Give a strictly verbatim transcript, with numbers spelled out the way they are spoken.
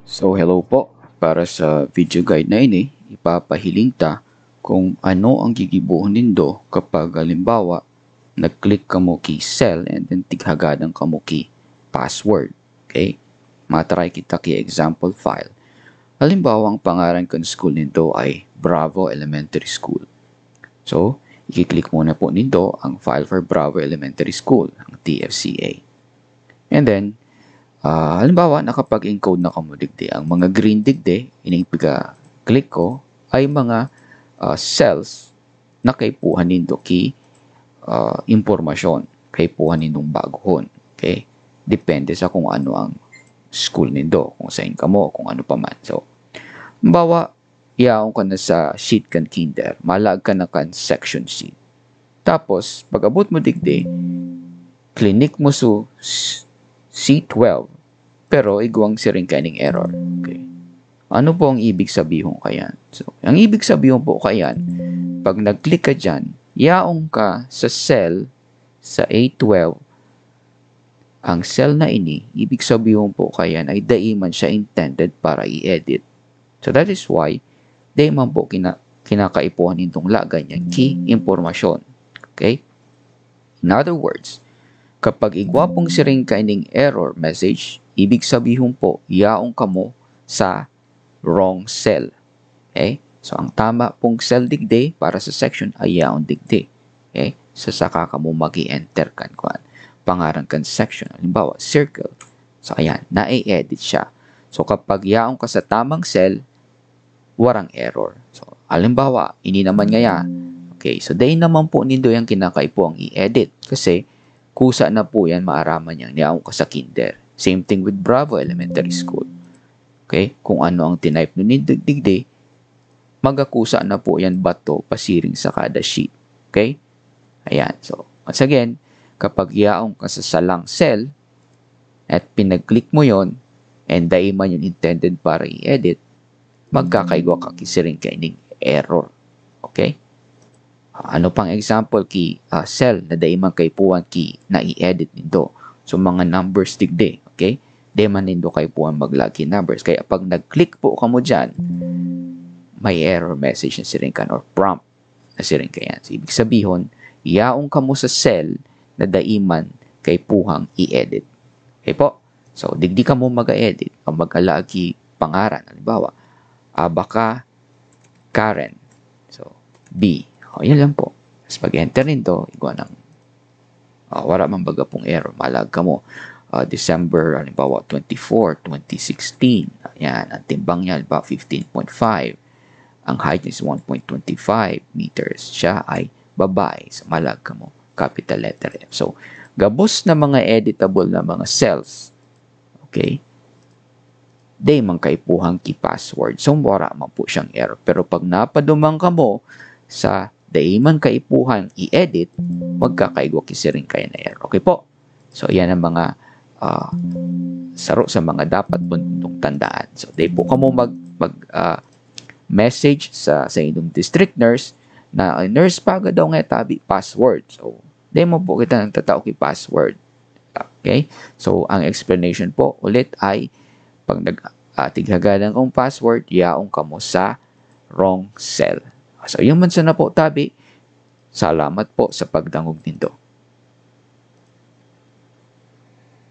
So, hello po. Para sa video guide na ini, ipapahiling ta kung ano ang gigibohon nindo kapag, halimbawa, nag-click kamo ki cell and then tighagadan kamo ki password. Okay? Matry kita ki example file. Halimbawa, ang pangaran kan school nindo ay Bravo Elementary School. So, i-click muna po nindo ang file for Bravo Elementary School, ang T F C A. And then, ah, halimbawa, nakapag-encode na kamo digdi. Ang mga green digdi, ining pika-click ko, ay mga, ah, cells na kaipuhan nindo ki, ah, impormasyon, kaipuhan nindong baguhon. Okay? Depende sa kung ano ang school nindo, kung saan kamo, kung ano pa man. So, halimbawa, yaon ka na sa sheet kan kinder, malag ka na kan section sheet. Tapos, pag-abot mo digdi, clinick mo su s- C twelve, pero igwang siring kaining error. Okay. Ano po ang ibig sabihon kayan? So, ang ibig sabihon po kayan, pag nag-click ka dyan, yaon ka sa cell sa A twelve, ang cell na ini, ibig sabihon po kayan ay dai man siya intended para i-edit. So that is why, dai man po kina- kinakaipuhan nindong lagan yan ki impormasyon. Okay? In other words, kapag igwa pong siring kaining error message, ibig sabihon po, yaon kamo sa wrong cell. Okay? So, ang tama pong cell digdi para sa section ay yaon digdi. Okay? So, saka kamo mag enter kan kuan. Pangaran kan section. Halimbawa, circle. So, ayan, nai-edit siya. So, kapag yaon ka sa tamang cell, warang error. So, halimbawa, ini naman ngaya. Okay, so dai naman po nindo yan kinakaipuhang i-edit kasi kusa na po yan maaraman niyang yaon ka sa kinder. Same thing with Bravo Elementary School. Okay, kung ano ang tinype nindo digdi, magakusa na po yan bato pasiring sa kada sheet. Okay? Ayan. So, once again, kapag yaon ka sa salang cell at pinag-click mo yon and dai man yun intended para i-edit, magkakaigwa ka ki siring kaining error. Okay? Ano pang example ki, ah, cell na dai man kaipuhan ki nai-edit nindo? So, mga numbers digdi, okay? Dai man nindo kaipuhan maglag ki numbers. Kaya pag nag-click po kamo dyan, may error message na siring kan or prompt na siring kayan. So, ibig sabihon, yaon kamo sa cell na dai man kaipuhang i-edit. Okay po? So, digdi kamo mag-edit o mag-alaag ki pangaran. Halimbawa, Abaca Karen. So, B. O, yun lang po. Tapos pag-enter nindo, igwa ng, ah, wala man baga pong error. Malag kamo, ah, December, halimbawa, twenty-four, twenty sixteen. Ayan, ang timbang niya, halimbawa, fifteen point five. Ang height is one point two five meters. Siya ay babae. So, malag kamo, capital letter F. So, gabos na mga editable na mga cells. Okay? Dai man kaipuhan ki password. So, wala man po siyang error. Pero pag napaduman kamo sa dai man kaipuhan i-edit, magkakaigwa ki siring kayan na error. Okay po? So, yan ang mga, ah, saro sa mga dapat po nindong tandaan. So, dai po kamo mag, mag, ah, message sa, sa inyong district nurse na, "Ay, nurse, paga daw nga tabi password." So, dai man po kita nagtatao ki password. Okay? So, ang explanation po ulit ay, pag nag, ah, tighagadan kang password, yaon kamo sa wrong cell. So, yun man sana po, tabi. Salamat po sa pagdangog nindo.